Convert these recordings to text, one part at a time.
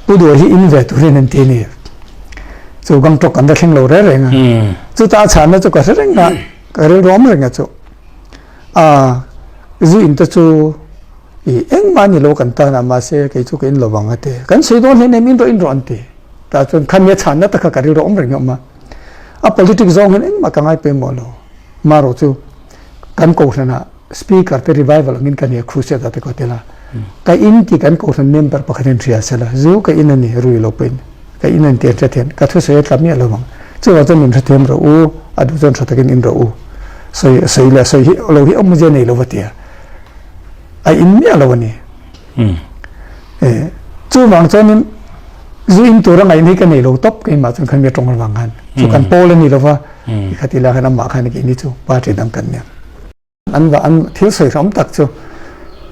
Pu Duh hi in ve turin an ti a ni. Chu Gangtok kan la thleng lo reng reng a. Chuta a chhanna chu ka hre reng a, ka rilru awm reng a chu. A zu in te chu i engmah ni lo kan tan a, mahse kei chu ka in lo vang a ti. Kan sawi dawn hleinem in rawh in rawh an ti. Tah chuan khami a chhanna tak kha ka rilru awm reng a awm a. A politics zawng hian engmah ka ngai pawimawh lo. Marawh chu kan kohhranah speaker te revival angin ka nia crusade ah te ka tel a. Ka in tih kan kohhran member pakhat in hria sela zu ka in a ni rui lo pawhin ka in a ni tih an hre thiam. Ka thusawi a tla miah lo ang. Chuvang chuan min hrethiam rawh u, a duh chuan tha takin in rawh u. Sawi sawi leh sawi hi lo hi awmzia nei lo va tia. A in miah lo a ni. Chuvang chuanin zu in tura ngaihna hi ka nei lo tawp keimah chuan khan mi tawng avang khan. Chu kan pawl a ni lo va, khati lai khan amah khan keini chu party dang kan nia. An va an thil sawi hram tak chu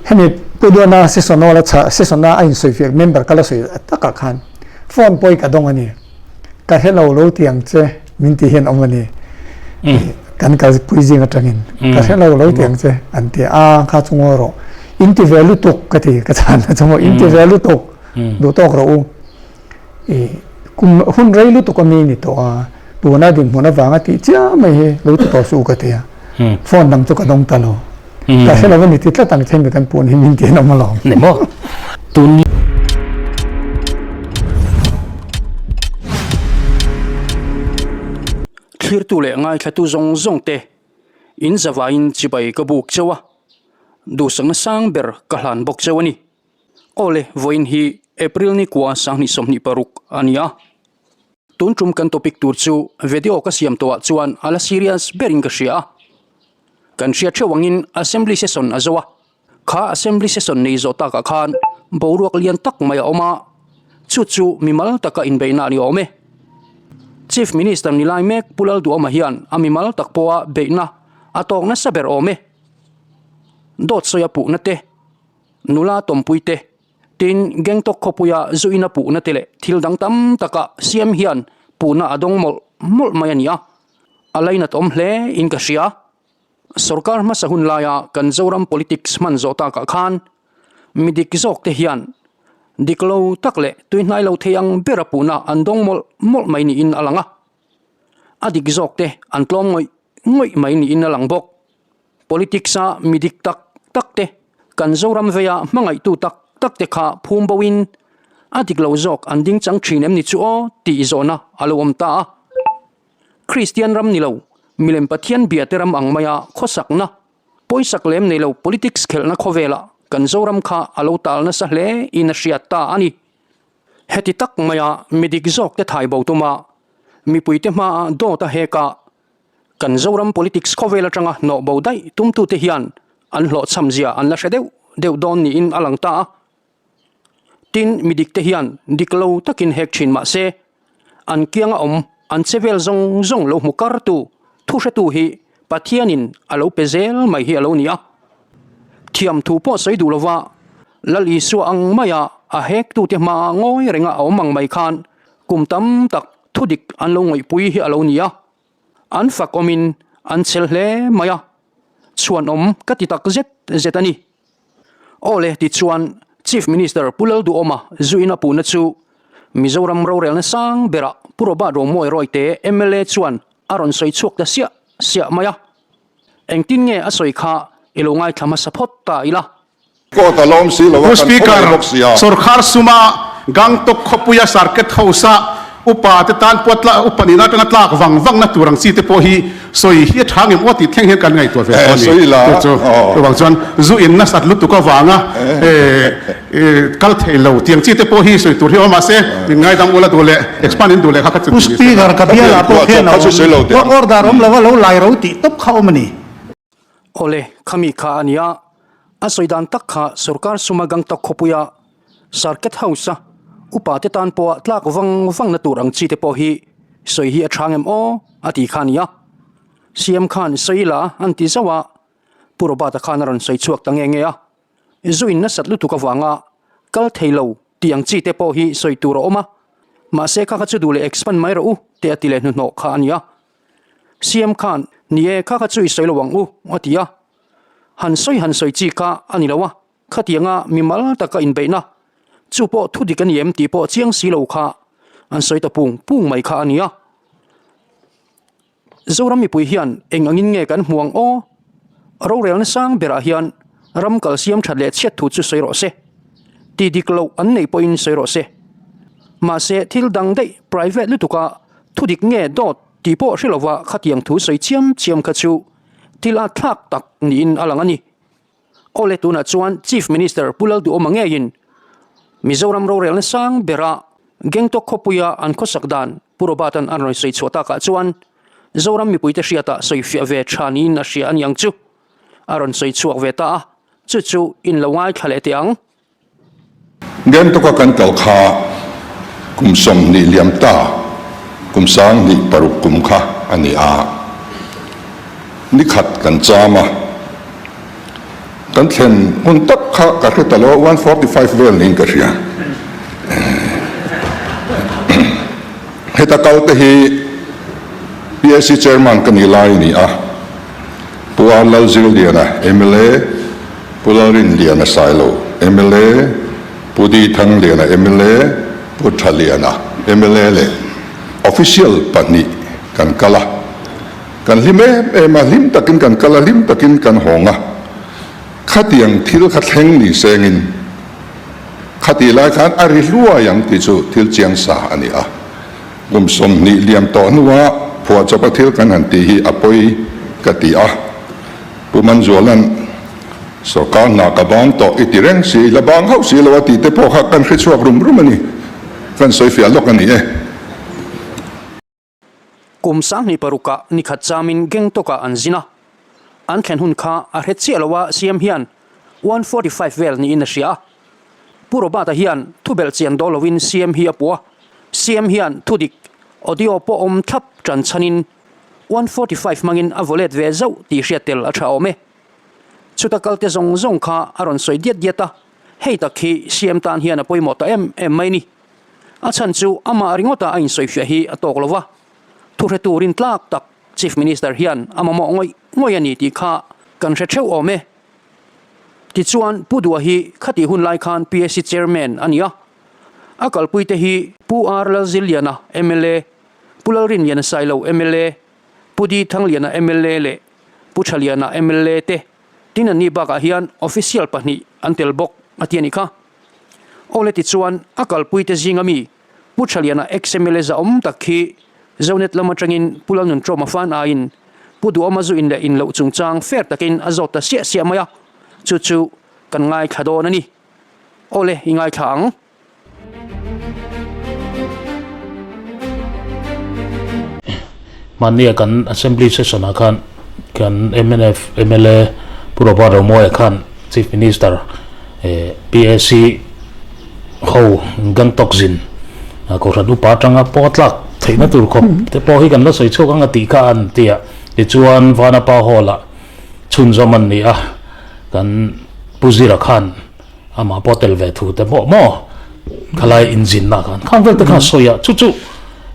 hemi Pu Duana session hall a chah session a a insawi fiah member ka la sawi takah khan phone pawi ka dawng a ni. Ka hre lo lo ti ang che min ti hian awm a ni. Kan kal pui zing atangin ka hre lo lo ti ang che an ti a kha chu ngawi rawh in ti ve lutuk ka ti ka chhan na chu maw in ti ve lutuk duh tawk rawh u i kum hun rei lutuk ami ni tawh a tuna dinhmun avanga tih chiah mai hi lo ti tawh suh u ka ti a phone dang chu ka dawng ta lo ka hre lo a ni ti tlat ang che mi kan puan hi min ti an awm alawm. Ni maw tun Thlirtu leh ngaithlatu zawng zawng te in zavaiin chibai ka buk cheu a, duhsakna sang ber ka hlan bawk cheu a ni. Awle, vawiin hi April ni kua 2026 a ni a. Tun tum kan topic tur chu video ka siam tawhah chuan a la serious berin ka hria a. Kan hriat theuh angin Assembly session a zo a. Kha Assembly session nei zawh takah khan boruak lian tak mai a awm a, chu chu mimal taka inbeihna a ni awm e. Chief Minister ni lai mek Pu Lalduhawma hian a mimal tak pawha beihna a tawk nasa ber awm e. Dawt sawi a puhna te, nula tawmpui te, tin Gangtok khawpuia zu in a puhna te leh thil dang tam taka siam hian puhna a dawng mawlh mawlh mai a ni a, a lainat awm hle in ka hria. Sorkar hmasa hun laia kan Zoram politics hman zawh takah khan mi dik zawk te hian dik lo tak leh tuihnai lo thei ang bera puhna an dawng mawlh mawlh mai niin a lang a. A dik zawk te an tlawm ngawih ngawih mai niin a lang bawk. Politics a mi dik tak tak te kan Zoram veia hmangaihtu tak tak te kha phum bo in a dik lo zawk an ding chang thin em ni chu aw tih zawhna a lo awm ta a. Kristian ram ni lo, milem Pathian bia te ram ang maia khawsakna, pawisak lem nei lo politics khelhna khawvelah kan Zoram kha a lo tal nasa hle in a hriat ta a ni. Heti tak maia mi dik zawk te thai bo tuma mipuite hmaa dawt a hek a, kan Zoram politics khawvel atanga hnawh bo daih tumtute hian an hlawhchham zia an la hre deuh deuh dawn niin a lang ta a. Tin, mi dikte hian dik lo takin hek thin mah se, an kianga awm, an che vel zawng zawng lo hmu kartu, thu hretu hi Pathianin a lo pe zel mai hi a lo ni a. Thiam thu pawh sawi duh lova Lal Isua ang maia a hektute hmaa ngawi renga a awm ang mai khan kum tam tak thu dik an lo ngawihpui hi a lo ni a. An fak awmin an chhel hle mai a, chhuanawm ka ti tak zet zet a ni. Aw le, tichuan Chief Minister Pu Lalduhawma zuin a puhna chu Mizoram rorelna sang berah Pu Robert Romawi Rawite mla chuan a rawn sawi chhuak ta siah siah mai a. Engtin nge a sawi kha i lo ngaithla hmasa phawt ta ila. Court a lawm si lo a, Pu kan Speaker, khawngaih bawk si a. Sorkar suma Gangtok khawpuia Circuit House-a upa te tan pawh tla upa nihna atanga tlak vang vangna tur ang chi te pawh hi sawi hi a tha ngem aw tih thleng hian kan ngaihtuah ve tawh a ni. Chu chu chuvang chuan zu in nasat lutuk avanga kal thei lo tiang chi te pawh hi sawi tur hi awm mahse min ngaidam ula duh leh expand in duh leh kha kha chu Pu Speaker ka bialah pawh khian a awm court order awm lova lo lai ro tih tawp kha awm a ni. Awle, khami kha a nia, a sawi dan tak kha sorkar suma Gangtok khawpuia Circuit House-a upa te tan pawha tlak vang vangna tur ang chi te pawh hi sawi hi a tha ngem aw a ti kha a nia. CM khan sawi la an ti zauh a, Pu Robert-a khan a rawn sawi chhuak ta nge nge a, zu in nasat lutuk avanga kal thei lo tih ang chi te pawh hi sawi tur a awm a, mahse kha kha chu duh leh expand mai rawh u te a ti leh hnuhnawh kha a nia. CM khan ni e kha kha chu i sawi lo ang u a ti a, han sawi han sawi chi kha a ni lo a. Khatianga mimal taka inbeihna. Chu pawh thu dik a ni em tih pawh chiang si lo kha an sawi ta pung pung mai kha a nia. Zoram mipui hian eng angin nge kan hmu ang aw? Rorelna sang berah hian ram kal siam that leh chhiat thu chu sawi rawh se. Ti dik loh an neih pawhin sawi rawh se. Mahse thil dang daih private lutuka thu dik nge dawt tih pawh hre lova khatiang thu sawi chiam chiam kha chu thil at thlak tak niin a lang a ni. Awle tunah chuan Chief Minister Pu Lalduhawma ngeiin Mizoram rorelna sang bera Gangtok khawpuia an khawsak dan Pu Robert-a'n a rawn sawi chhuah takah chuan Zoram mipuite hriatah sawifiah ve tha niin a hria a ni ang chu a rawn sawi chhuak ve ta a, chu chu in lo ngaithla leh teh ang. Gangtok-a kan kal kha kum 20 liam ta, kum 26 kum kha a ni a, nikhat kan cham a, kan thlen hun tak kha ka hre ta lo a, 1:45 vel niin ka hria. Heta kal te hi PAC Chairman ka nih lai a ni a, Pu R Lalzirliana mla, Pu Lalrinliana Sailo mla, Pu Di Thangliana mla, Pu Thaliana mla leh Official pahnih kan kal a. Kan hlim em em a, hlim takin kan kal a, hlim takin kan hawng a. Khatiang thil kha thleng ni sengin khatih lai khan a ri hluai ang tih chu thil chiang sa a ni a. Kum 20 liam tawh hnua phuahchawpa thil kan han tih hi a pawi ka ti a. Pu Manzuala'n sawrkar hna ka bang tawh i ti reng si, la bang hauh si lo a tih te pawh kha kan hre chhuak rum rum a ni. Kan sawifiah lawk a ni e. Kum 26ah nikhat chamin Gangtok-ah an zin a, an thlen hun kha a hre chiah lo a siam hian 1:45 vel niin a hria a. Pu Robert-a hian thubelh chian dawl loin siam hi a puh a, siam hian thudik audio pawh awm thlap tan chhanin 1:45 hmangin a vaw let ve zauh tih hriat tel a tha awm e. Chuta kalte zawng zawng kha a rawn sawi diat diat a, hei tak hi siam tan hian a pawimawh ta em em mai ni. A chhan chu amah ringawta a insawifiah hi a tawk lo va, thuhre turin tlak tak Chief Minister hian a mamawh ngawih ngawih a ni tih kha kan hre theuh awm e. Tichuan Pu Dua hi khatih hun lai khan PAC Chairman a ni a, a kalpuite hi Pu R Lalziliana mla, Pu Lalrinliana Sailo mla, Pu D Thangliana mla leh Pu Thaliana mla te tin an nih bakah hian official pahnih an tel bawk a ti a nih kha. Awle tichuan a kalpuite zinga mi Pu Thaliana ex-MLA zahawm tak hi Zonet lam atangin Pu Lalnunṭawma fan aiin Pu Duhawma zu in leh in loh chungchang fair takin a zawt ta siah siah mai a, chu chu kan ngaithla dawn a ni. Awle i ngaithla ang. Hmannia kan Assembly session ah khan kan mnf mla Pu Robert Romawia khan Chief Minister PAC ho Gangtok zin Kohhran upa atanga pawh a tlak theihna tur khawp te pawh hi kan la sawi chhuak ang a tih kha an ti a. Tichuan Vanapa Hall ah chhunzawm an ni a, kan Pu Zira khan Amah pawh tel ve thu te pawh maw khalai inzinna khan khang vel te khan sawi a chu chu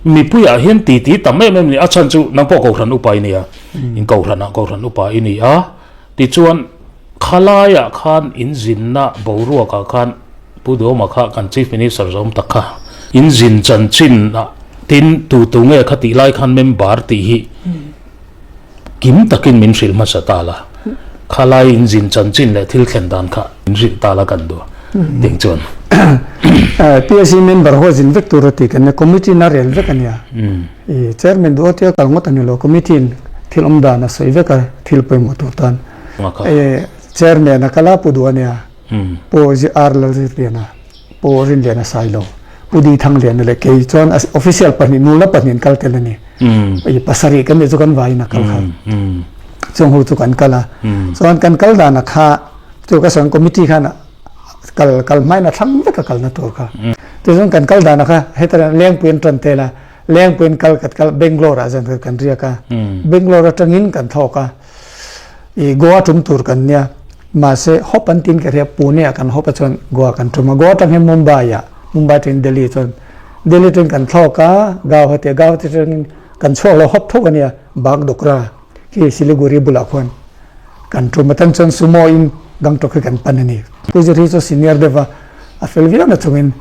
mipuiah hian ti ti tam em em ni a chhan chu nang pawh kohhran upa i ni a in kohhran ah kohhran upa i ni a tichuan khalaiah khan inzinna boruak ah khan Pu Duhawma kha kan Chief Minister zawm tak kha inzin chanchin ah tin tu tu nge kha tih lai khan member tih hi Kim takin min hrilh hmasa ta la, khalai inzin chanchin leh thil thlen dan kha min hrilh ta la kan duh ding chuan. PAC member ho zin vek tur a ti kan nia, committee in a rel vek a nia. I chairman duh atia kal ngawt a ni lo, committee in thil awm dan a sawi vek a, thil pawimawh tur tan. Chairman a kal a, Pu duh a nia, Pu R Lalzirliana. Pu Rinliana Sailo, Pu Di Thangliana leh kei chuan official pahnih nula pahnih an kal tel a ni. I pasarih kan nih chu kan vaiin a kal kha. Chung ho chu kan kal a. Chuan kan kal dan a kha chu ka sawn committee khan kal kal hmain a thlang vek a kalna tur kha. Tichuan kan kal dan a kha heta Lengpui an tan tel a, Lengpui an kal kat kal Bangalore ah zan kan riak a. Bangalore atangin kan thawk a. I Goa tum tur kan nia, mahse hawp an tin ka hria Pune ah kan hawp a chuan Goa kan tum a, Goa atang hian Mumbai ah, Mumbai atangin Delhi chuan Delhi atangin kan thlawk a, Gauhati ah, Gauhati atangin kan chhuak lo hawp thawk a nia, Bagdogra khi Siliguri bulah khuan kan tum a, tan chuan Sumo in Gangtok hi kan pan a ni. Pu Zirhi chu senior deuh a. A fel viau na chungin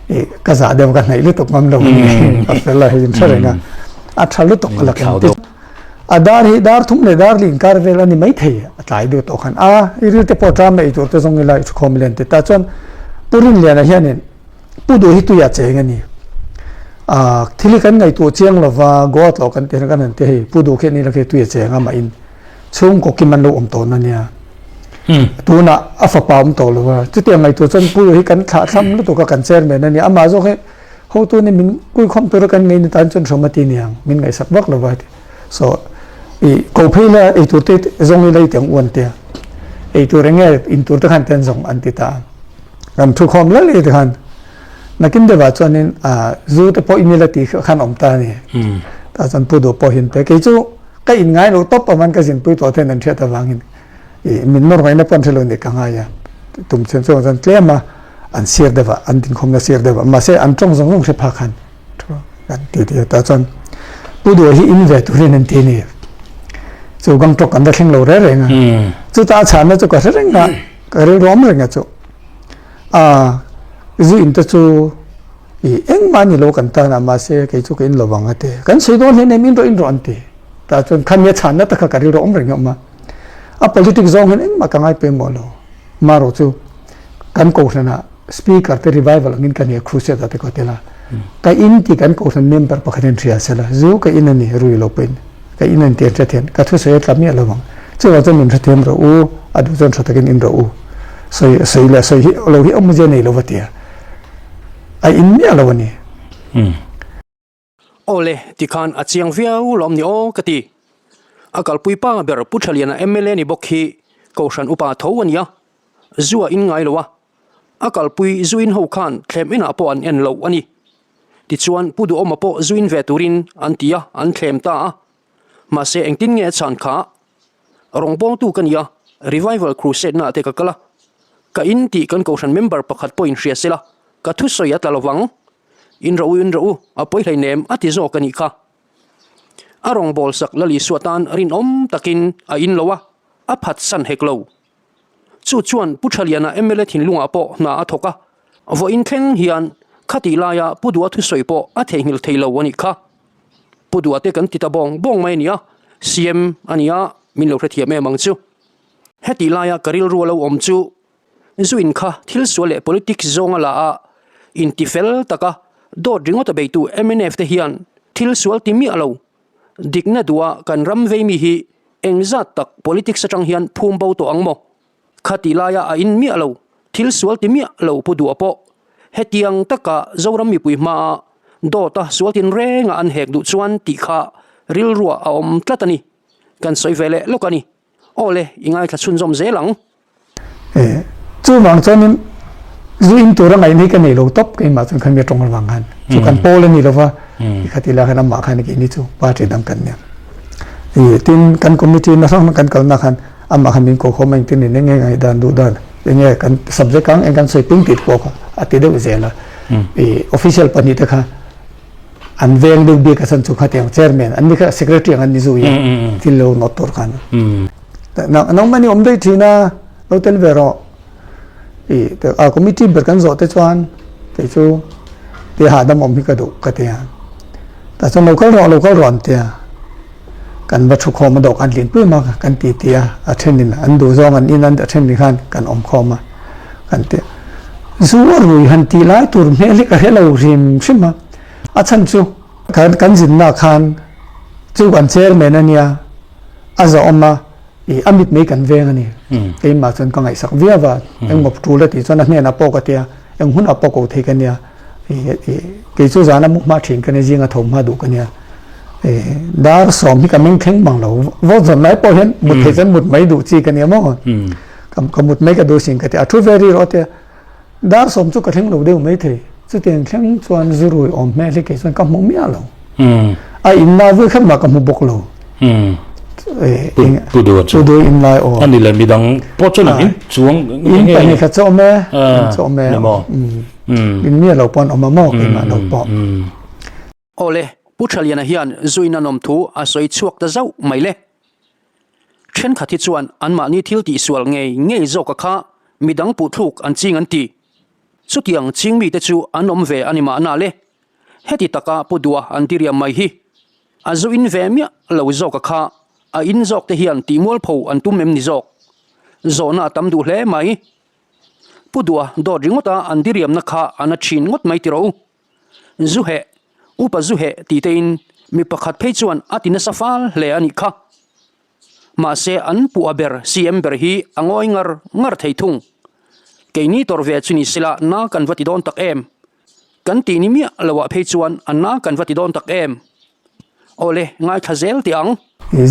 i ka zah deuh ka hnaih lutuk ngam lo a ni. A fel a hei in hre reng a. A tha lutuk a la kan ti. A dar hi dar thum leh dar li inkar vel a ni maithei a tlai deuh tawh khan a i ril te pawh ṭam a ei tur te zawng ila i thukhawm lian ti ta chuan Pu Rinliana hianin Pu Duh hi tuiah cheng a ni. A thil hi kan ngaihtuah chiang lova Goa tlawh kan tih hian kan han ti hei Pu Duh khi ani la khi tuiah cheng a mah in chhungkaw kim an lo awm tawh na nia. Tunah a fapa awm tawh lova chutiang ngaihtuah chuan Pu Duh hi kan thlah thlam lutuk a kan chairman a nia amah zawk hi Hotu nih min kuikhawm tura kan ngei ni tan chuan hrawm a ti niang, min ngaihsak vak lo va ti. So, i ko phei la eitur te zawng ila i tiang uan tia. Eitur enge in tur te khan ten zawng an ti ta. Kan thu khawm lal ei te khan. Nakin deuhah chuanin a zu te pawh in ila ti khan awm ta ni. Ta chuan pu duh pawh hin te. Kei chu ka in ngai lo tawp aman ka zinpui tawh ten an hriat avangin i min nawr ngaihna pawh an hre lo ni ka ngai a. Tum chen chuan chuan tlem a. an sir deuh a an dinkhawmna sir deuh a mahse an tawng zawng zawng hre phak khan thu kan ti ti a tah chuan Pu Duh hi in ve turin an ti a ni chu Gangtok an la thleng lo reng reng a chuta a chhanna chu ka hre reng a ka rilru awm reng a chu a zu in te chu i engmah ni lo kan tan a mahse kei chu ka in lo vang a ti kan sawi dawn hleinem in rawh in rawh an ti tah chuan khami a chhanna te kha ka rilru awm reng a awm a a politics zawng hian engmah ka ngai pawimawh lo. Marawh chu kan kohhranah speaker te revival angin ka nia crusade ah te ka tel a, ka in tih kan kohhran member pakhat hian hria sela, zu ka in a ni rui lo pawhin ka in a ni tih an hriat hian ka thusawi a tla miah lo ang, chuvang chuan min hrethiam rawh u, a duh chuan tha takin in rawh u, sawi sawi leh sawi hi lo hi awmzia nei lo va tia a in miah lo a ni. Awle, tikhan a chiang viau lawm ni aw ka ti. A kalpui pa ber Pu Thaliana mla ni bawk hi Kohhran upa tho a nia, zu a in ngai lo a, a kalpui zu in ho khan thlem enah pawh an en lo a ni. Tichuan Pu Duhawma pawh zu in ve turin an ti a, an thlem ta a. Mahse engtin nge a chhan kha? Rawngbawngtu ka ni a, Revival Crusade naah te ka kal a, ka in tih kan Kohhran member pakhat pawhin hria sela, ka thusawi a tla lovang. In rawh u, in rawh u, a pawi hleinem a ti zawk a nih kha. A rawngbâwl sak Lal Isua tân rinawm takin a in lo a, a phatsan hek lo. Chu chuan Pu Thaliana mla thinlungah pawh hna a thawk a, vawiin thleng hian khatih laia Pu Duha thusawi pawh a theihnghilh thei lo a nih kha. Pu Duha te kan ti ta bawng bawng mai a nia, CM a nia, min lo hrethiam em ang chu. Hetih laia ka rilru a lo awm chu Zu in kha thil sual leh politics zawnga la a, intifel taka dawt ringawt a beitu mnf te hian thil sual ti miah lo. Dikna duha kan ram veimi hi engzat tak politics atang hian phum bo tawh ang maw? Khatih laia a in miah lo, thil sual ti miah lo pu duha pawh hetiang taka Zoram mipui hmaa dawta sual tinrenga an hek duh chuan tih kha rilruah a awm tlat a ni. Kan sawi ve leh lawk a ni. Aw le, i ngaithla chhunzawm zel ang. E, chuvang chuanin zu in tura ngaihna hi ka nei lo tawp keimah chuan khan mi a tawng avang khan chu kan pawl a ni lova i khat ila khan amah khan keini chu party dang kan nia. E, tin kan committee na hrang hrang kan kalna khan amah khan min ko khawm a engtin in enge ngaihdan duh dan enge kan subject ang eng kan sawi ping tih pawh kha a ti deuh zel a. E, official pahnihte kha An veng deuh bik a chan chu khatiang chairman an ni kha secretary ang an ni zui a thil lo nawt tur khan. Nangmah ni awm daih thin a lo tel ve rawh i a committee ber kan zawh te chuan kei chu ti hahdam awm hi ka duh ka ti a. Tah chuan lo kal rawh lo kal rawh an ti a. Kan va thu khawm a dawhkan hlinpui mak a kan ti ti a a thenin an duh zawng an in a a then khan kan awm khawm a kan ti zu a rui han tih lai tur hmel hi ka hre lo hrim hrim a a chhan chu kan kan zinna khan chu kan chairman a nia a zawh a ih a mit mai kan veng a ni keimah chuan ka ngaihsak viau a engmaw tul a tih chuan a hnenah pawh ka tia eng hunah pawh ko thei ka nia Kei chu zana mu hma thin ka nia, zinga tho hma duh ka nia. Dar sawm hi ka meng thleng mang lo. Vote zawn lai pawh hian mut theih chuan mut mai duh chi ka nia maw. Ka mut mai ka duh sin ka ti a. A thu ve ri rawh tia. Dar sawm chu ka thleng lo deuh mai thei. Chutiang thleng chuan zu rui awm hmel hi kei chuan ka hmu miah lo. A in lai vui khat mah ka hmu bawk lo. Pu Duha chu. Pu Duha in lai aw. A ni le midang pawh chuan an in chuang. In pahnih khat chu awm e. In chu awm e. In miah lo pawh an awm a maw keimah lo pawh. Aw le, Pu Thaliana hian zuin a nawm thu a sawi chhuak ta zauh mai le. Thenkhat hi chuan anmahni thil tihsual ngei ngei zawka kha midang puhthluk an ching an ti. Chutiang ching mite chu an awm ve a ni mahna le. Heti taka Pu Dua an ti riam mai hi. A zu in ve miah lo zawk a kha, a in zawk te hian tihmualpho an tum em ni zawk? Zawhna a tam duh hle mai. Pu Dua dawt ringawta an diriamna kha a na thin ngawt mai tiraw u. Zu heh, upa zu heh tih tein mi pakhat phei chuan a ti nasa fal hle a nih kha. Mahse an puh a ber CM ber hi a ngawi ngar ngar thei thung. Keini tawrh ve chu ni sela na kan va ti dawn tak em? Kan tih ni miah loah phei chuan a na kan va ti dawn tak em? Awle, ngaithla zel teh ang.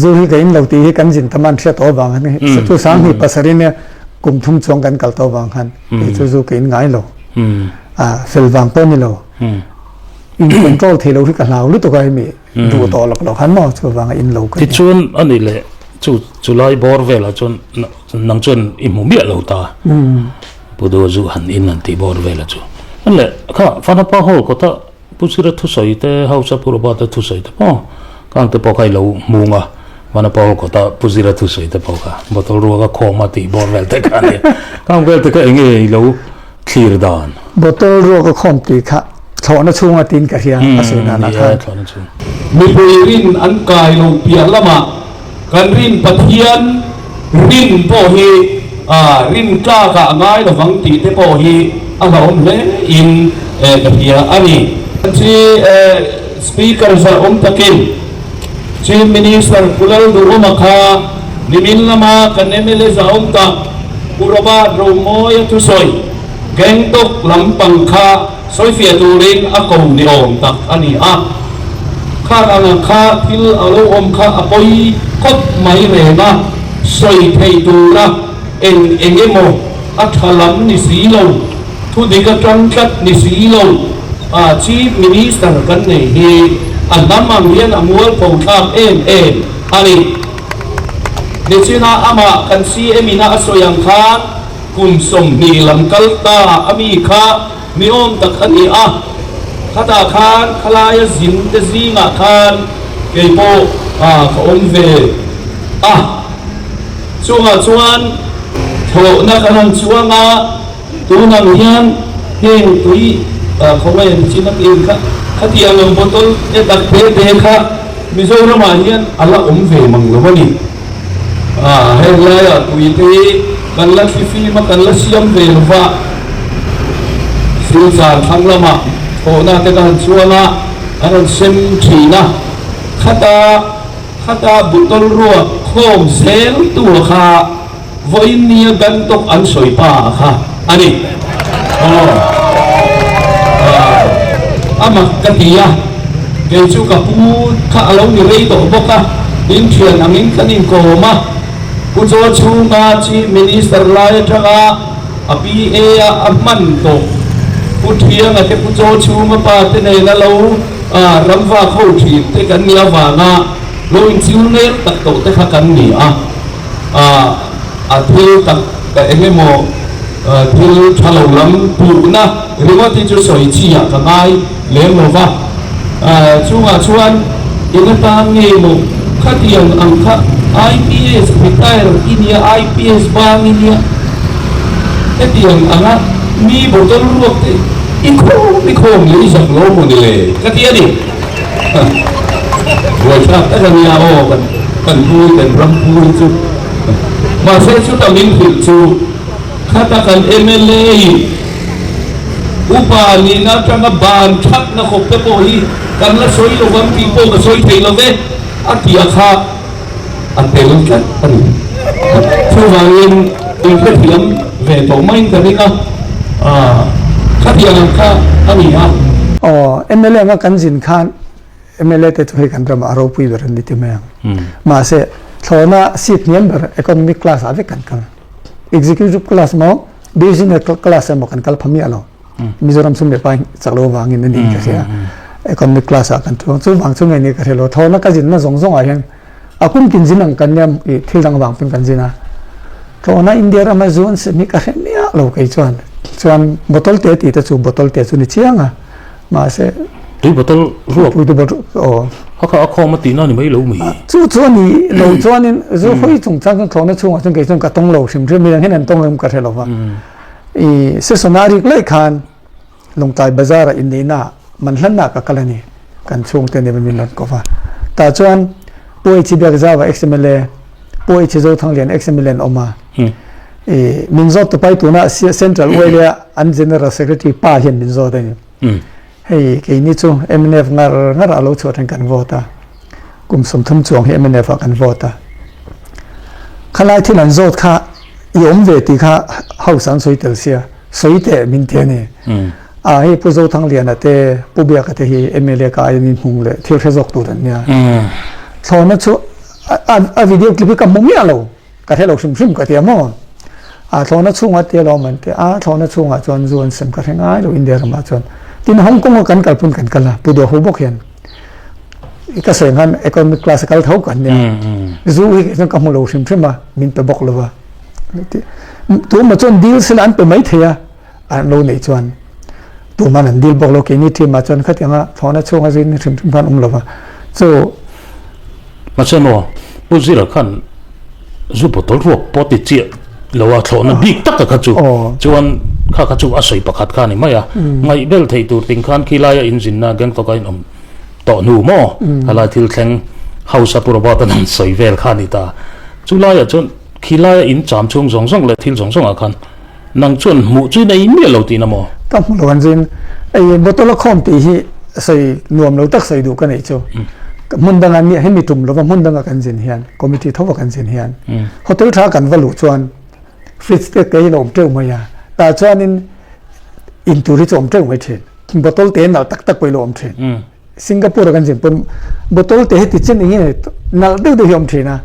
Zu hi ka in lo tih hi kan zin tam an hriat tawh avang khan chu sanghnih pasarih nia kum thum chuang kan kal tawh avang khan kei chu zu ka in ngai lo. A fel vang pawh ni lo. In control thei lo hi ka hlau lutuk a hemi duh tawh lawk lo khan maw chuvanga in lo ka nia. Tichuan a nih leh chu chulai bawr velah chuan nang chuan i hmu miah lo ta. Pu Dua zu han in han tih bawr velah chu. An leh kha Vanapa Hall kawta Pu Sira thusawi te House a Pu Robert-a thusawi te pawh khang te pawh kha i lo hmung a, Vanapa Hall kawta Pu Zira thusawi te pawh kha bottle ruak a khawm a tih bawr vel te kha a nia. Khang vel te kha eng nge i lo thlir dan? Bottle ruak a khawm tih kha thlawhna chhunga tiin ka hria a sawi danah khan. Thlawhna chhung. Mipui rin an kai lo piah lamah kan rin Pathian rin pawh hi rin tlakah a ngai lovang tih te pawh hi a hlauhawm hle in ka hria a ni. Chi Speaker zah awm takin Chief Minister Pu Lalduhawma kha nimin lama kan mla zah awm tak Pu Robert Romawia thusawi Gangtok lampang kha sawifiah turin a ko ni awm tak a ni a. Khang anga kha thil a lo awm kha a pawi khawp mai reng a, sawi theih tura eng eng emaw a tha lam ni si lo, thu dik atang tlat ni si lo a Chief Minister kan nei hi a hnam ang hian a mualpho thlak em em a ni. Nichina amah kan CM ina a sawi ang khan kum 20 lam kal ta a mi kha mi awm tak a ni a, khatah khan khalaia zin te zingah khan kei pawh ka awm ve a, chungah chuan thlawhna kan han chuang a. Tun ang hian heng tui khawngaih an chin a tih kha khatiang ang bottle te tak te te kha Mizoramah hian a la awm ve mang lo a ni. Heng laiah tui te hi kan la thlifim a, kan la siam ve lo va. Silchar thlang lamah thawhna te ka han chuang a, an rawn sem thin a, khata khata bottle ruak khawm zel tu kha Vawiin nia Gangtok an sawi pa kha a ni. Aw, a mak ka ti a, kei chu ka pu kha a lo ni rei tawh bawk a, in thian angin kan inkawm a, Pu Chaw chhunga Chief Minister lai atanga a PA a a hman tawh Pu Thianga te Pu Chaw chhunga pa te nena lo ramvak ho thin te kan nih avanga lo inchil nel tak tawh te kha kan ni a. A thil tak eng emaw thil tha lo lam puhna ringawt hi chu sawi chi ah ka ngai lem lo va, chungah chuan eng atan nge maw khatiang ang kha IPS retire i nia, IPS bang i nia, hetiang anga mi bottle ruak te i khawm i khawm leh i zak lo maw ni le ka ti a ni. Buaithlak tak a nia aw kan kan pu hi kan ram pu hi chu mahse chuta min hrilh chu khata kan mla in upa nihna atanga ban thatna khawp te pawh hi kan la sawi lo vang tih pawh ka sawi thei lo ve a tih a kha a tel tlat a ni. Chuvangin inhrethiam ve tawh maiin ka ring a, khatiang ang kha a ni a. Aw, mla anga kan zin khan mla te chu hei kan ramah a ropui ber an ni ti mai ang. Mahse, thlawhna seat hniam ber economic class ah vek kan kal. Executive class maw, business class emaw kan kal pha miah lo. Mizoram sum leh pai chak lo vangin a ni ka hria. Economic class ah kan thu chu vang chu nge ni ka hria lo. Thawhna ka zinna zawng zawng ah hian a kum kin zin ang kan nia i thil dang vang pawhin kan zin a. Thlawhna India rama zu an sem hi ka hre miah lo kei chuan. Chuan bottle te tih te chu bottle te chu ni chiang a. Mahse Tui bottle ruak. Tui bottle aw. A kha a khawm a tihna ni mai lo mi. Chu chu a ni lo chuanin zu hawi chungchang chuan thlawhna chhungah chuan kei chuan ka tawng lo hrim hrim. Midang hian an tawng em ka hre lo va. I session a rik laih khan Lawngtlai Bazar ah inneihna ah man hlanna ah ka kal a ni. Kan chhungte nen min rawn kawp a. Tah chuan Pu H Biakzauva ex-MLA, Pu H Zothanglian ex-MLA an awm a. I min zawt tu pai tuna Central YLA an General Secretary pa hian min zawt a ni. Hei keini chu mnf ngar ngar a lo chhuah then kan vote a, kum 30 chuang hi mnf ah kan vote a. Khalai thil an zawt kha i awm ve tih kha house an sawi tel sia, sawi teh min ti a ni. A hei Pu Zothangliana te Pu Biaka te hi mla ka aiin in hmung leh thil hre zawk tur an nia. Thlawhna chu a video clip hi ka hmu miah lo. Ka hre lo hrim hrim ka ti a maw? A thlawhna chhungah tia lawm an ti a, thlawhna chhungah chuan zu an sem ka hre ngai lo India ramah chuan. Tin Hong Kong a kan kal pawn kan kal a, Pu Duahu bawk hian ka sawi ang khan economic class a kal tho kan nia. Zu hi kei chuan ka hmu lo hrim hrim a, min pe bawk lo va. Tuemaw chuan dil sela an pe mai thei a. An lo neih chuan tuman an dil bawk lo keini team ah chuan khatianga thlawhna chhunga zin hrim hrim khan awm lova chu. Mahse maw Pu Zira khan zu bottle ruak pawh ti chiah lo a thlawhna bik taka kha chu chuan kha kha chu a sawi pakhat kha a ni mai a, ngaihbel thei tur ting khan khilaia inzinna Gangtok a inawm tawh hnu maw khalai thil thleng House a Pu Robert-a an sawi vel kha a ni ta. Chu laiah chuan khilaia in cham chhung zawng zawng leh thil zawng zawngah khan Nang chuan hmuh chu nei miah lo tihna maw? Ka hmu lo an zin. Ei bottle a khawm tih hi sawi nuam lo tak sawi duh ka neih chu. Hmun danga nia hemi tum lova hmun danga kan zin hian committee thova kan zin hian hotel tha kan va luh chuan fridge te kei lo awm teuh mai a. Tah chuanin in tur hi chu awm teuh mai thin. Bottle te nalh tak tak pawh i lo awm thin. Singapore a kan zin pawn bottle te heti chen eng nge nalh deuh deuh hi a awm thin a,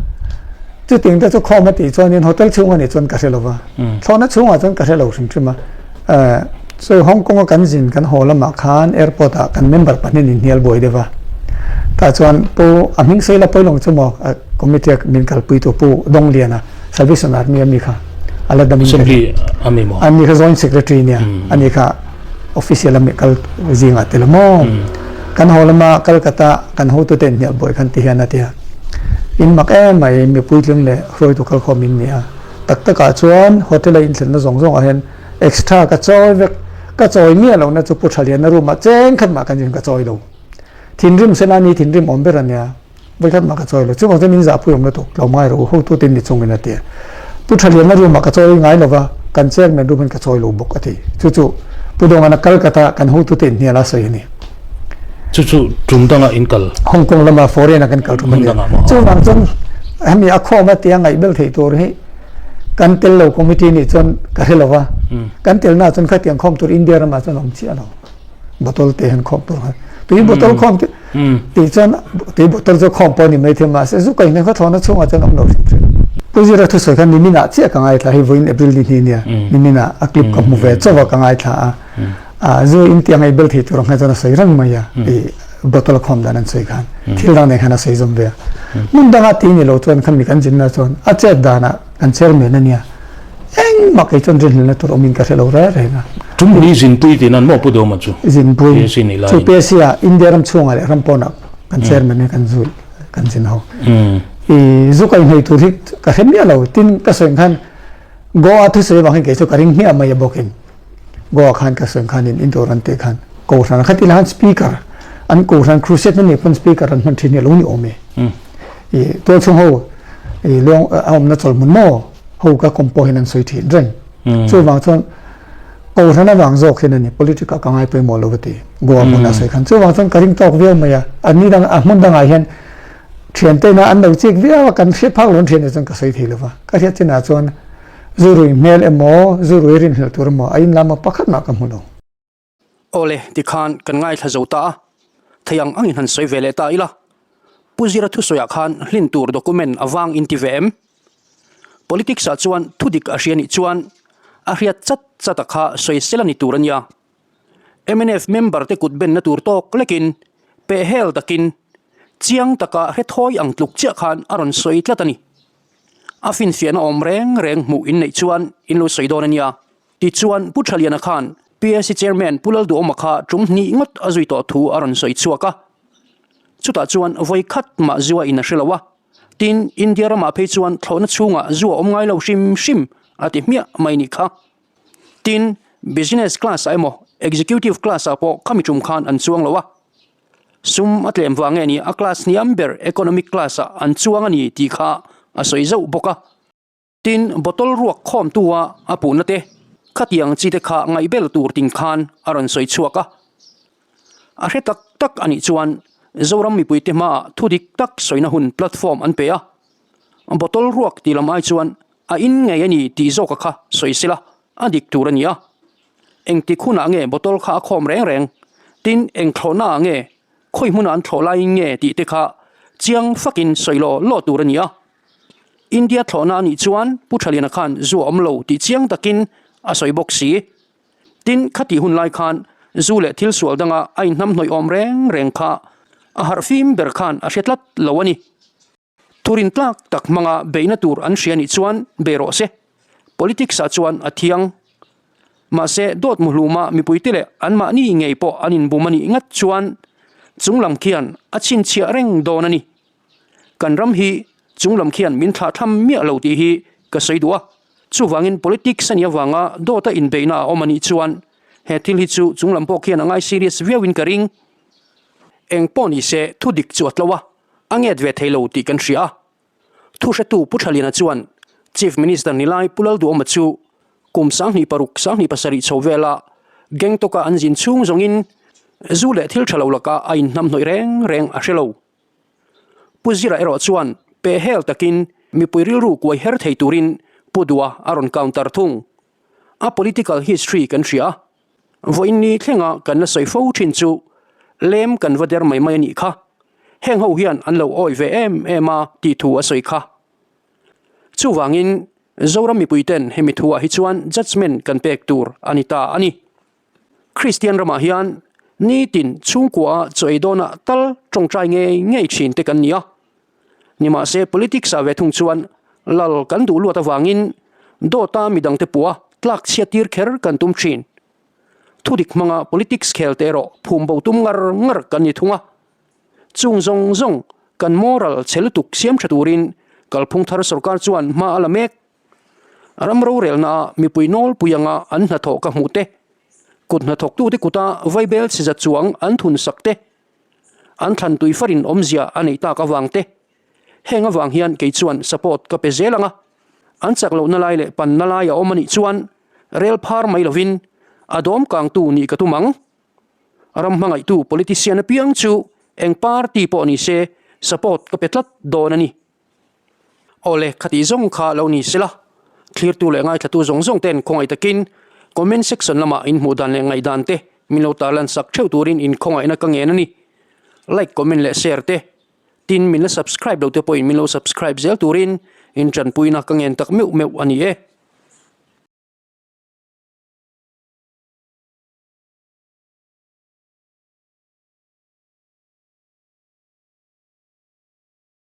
chutiang te chu khawm a tih chuanin hotel chhung a nih chuan ka hre lo va, thlawhna chhungah chuan ka hre lo hrim hrim a. Sawi Hong Kong a kan zin kan haw lamah khan airport ah kan member pahnih in hnial buai deuh a, tah chuan Pu a hming sawi la pawi lawng chu maw committee a min kalpui tu Pu Dongliana Salvation Army a mi kha a la dam in ka Assembly a mi maw? A ni kha joint secretary nia a ni kha. Official a mi kal zingah tel maw? Kan haw lama Calcutta kan hotute in hnial buai khan ti hian a ti a. In mak em mai mi puitling leh hruaitu kalkhawm in ni a. Tak takah chuan hotel a inthlenna zawng zawngah hian extra ka chawi vek. Ka chawi miah lohna chu Pu Thaliana room ah cheng khat mah kan zin ka chawi lo. Thinrim sela ni thinrim awm ber a nia. Vawikhat mah ka chawi lo. Chuvang chuan min zahpui awm lutuk, tlawm ngai rawh u, hotute ni chungin a ti a. Pu Thaliana room ah ka chawi ngai lo va, kan chairman room hian ka chawi lo bawk a ti. Chu chu Pu Dawngana Calcutta kan hotute inhnial a sawi a ni. Chu chu tum dangah in kal? Hong Kong lama foreign ah kan kal tum a ni. Chuvang chuan hemi a khawm a tia ngaihbel theih tur hi kan tel lo committee nih chuan ka hre lo va, kan telna ah chuan khatiang khawm tur India ramah chuan a awm chiah lo. Bottle te han khawm tur khan tui bottle khawm ti tih chuan tui bottle chu khawm pawh ni mai thei mahse zu kaih hmel kha thlawhna chhungah chuan awm lo hrim hrim. Pu Zira thusawi khan nimin ah chiah ka ngaithla hei vawiin April ni hnih nia nimin ah a clip ka hmu ve chauh a ka ngaithla a ah zu in tiang ei bel thei tur ang khan chuan a sawi reng mai a i bottle khawm dan an sawi khan thil dang nen khan a sawi zawm ve a hmun danga ti ni lo chuan khami kan zinna chuan a chet danah Kan chairman a nia. Engmah kei chuan rinhlelhna tur awmin ka hre lo reng reng a. Tumni zinpui tih nan maw Pu Dawma chu? Zinpui. PSC nih laiin. Chu PSC ah India ram chhungah leh ram pawnah kan chairman hi kan zui kan zin ho. I zu kai hnei tur hi ka hre miah lo. Tin ka sawi ang khan Goa thusawi avang hian kei chu ka ring hmiah mai a bawkin. Goa khan ka sawi ang khanin indoor an tih khan Kohhran kha tila khan speaker an Kohhran crusade na nih pawn speaker an hman thin hi a lo ni awm e. I tualchhung ho i luang a awmna chawlhmun maw ho ka kawm pawh hian an sawi thin reng. Chuvang chuan Kohhran avang zawk hian a ni politic ah ka ngai pawimawh lo a ti Goa hmun a sawi khan. Chuvang chuan ka ring tawk viau mai a, a ni dang a hmun dangah hian thiante ina an lo chik viau a kan hriat phak lo an thian ah chuan ka sawi thei lo va. Ka hriat chinah chuan Zu rui hmel emaw, zu rui rinhlelh tur emaw a inlam a pakhat mah ka hmu lo. Awle, tikhan kan ngaithla zo ta a, thei ang angin han sawi ve leh ta ila. Pu Zira thusawiah khan hlin tur document a vang inti ve em? Politics ah chuan thudik a hria nih chuan a hriat chat chat a kha sawi sel a ni tur a nia. Mnf member te kut benna tur tawk lekin pehhel takin chiang taka hrethawi ang tluk chiah khan a rawn sawi tlat a ni. A finfiahna awm reng reng hmuh in neih chuan in lo sawi dawn a nia. Tichuan Pu Thaliana khan PAC Chairman Pu Lalduhawma kha tum hnih ngawt a zui tawh thu a rawn sawi chhuak a. Chutah chuan vawi khat mah zu a in a hre lo a. Tin, India ramah phei chuan thlawhna chhungah zu a awm ngai lo hrim hrim a ti hmiah mai nih kha. Tin, business class ah emaw executive class ah pawh khami tum khan an chuang lo a. Sum a tlem vang nge ni a class hniam ber economic class ah an chuang a ni tih kha a sawi zauh bawk a. Tin, bottle ruak khawmtu a a puhna te khatiang chi te kha ngaihbel tur ting khan a rawn sawi chhuak a. A hre tak tak a nih chuan Zoram mipuite hmaah thu dik tak sawina hun platform an pe a. Bottle ruak tih lam ai chuan a in ngei a ni tih zawka kha sawi sela a dik tur a ni a. Engtik hunah nge bottle kha a khawm reng reng? Tin, eng thlawhna ah nge? Khawi hmunah an thlawh laiin nge tih te kha chiang fakin sawi law law tur a ni a. India thlawhna a nih chuan Pu Thaliana khan zu a awm lo tih chiang takin a sawi bawk si. Tin, khatih hun lai khan zu leh thil sual danga a inhnamhnawih awm reng reng kha a harhfim ber khan a hre tlat lo a ni. Thurin tlak tak hmanga beihna tur an hria nih chuan be rawh se. Politics ah chuan a thiang. Mahse, dawt muhluma mipuite leh anmahni ngei pawh an inbum a nih ngat chuan chunglam khian a chhinchhiah reng dawn a ni. Kan ram hi chunglam khian min thlahthlam miah lo tih hi ka sawi duh a. Chuvangin politics a nih avanga dawta inbeihna a awm a nih chuan he thil hi chu chunglam pawh khian a ngai serious viauin ka ring. Eng pawh ni se thu dik chu a tlo a, a nget ve thei lo tih kan hria a. Thuhretu Pu Thaliana chuan Chief Minister Nilai Pu Lalduhawma chu kum 26 27 chho vela Gangtok-a an zin chhung zawngin zu leh thil tha lo lakah a inhnamhnawih reng reng a hre lo. Pu Zira erawh chuan pe hel takin mipui rilru kuai her thei turin Pu Dua a rawn counter thung. A political history kan hria a, vawiin ni thlenga kan la sawi fo thin chu lem kan va der mai mai a nih kha. Heng ho hian an lo awih ve em em a tih thu a sawi kha. Chuvangin Zoram mipuiten hemi thuah hi chuan judgement kan pek tur a ni ta a ni. Kristian ramah hian nitin chhungkua chaw ei dawnah tal tawngtai ngei ngei thin te kan ni a. Nimahse politics ah ve thung chuan lal kan duh luat avangin dawta midangte pua tlak chhiat tir kher kan tum thin. Thudik hmanga politics khel te erawh phum bo tum ngar ngar kan ni thung a. Chung zawng zawng kan moral chhe lutuk siam tha turin kalphung thar sorkar chuan hma a la mek. Ram rorelnaah mipui nawlpui anga an hnathawh ka hmuh te, kut hnathawktute kuta vaibel chhe chuang an thun sak te, an thlan tui farin awmzia a neih tak avang te, heng avang hian kei chuan support ka pe zel ang a, an chak lohna lai leh panna lai a awm a nih chuan rel phar mai lovin a dawm kangtu nih ka tum ang. Ram hmangaihtu politician apiang chu eng party pawh ni se support ka pe tlat dawn a ni. Awle, khatih zawng kha lo ni sela, thlirtu leh ngaithlatu zawng zawng ten khawngaih takin comment section lamah in hmuh dan leh ngaihdan te min lo tarlan sak theuh turin in khawngaihna ka ngen a ni. Like, comment leh share te, tin min la subscribe lo te pawhin min lo subscribe zel turin in tanpuina ka ngen tak meuh meuh a ni e.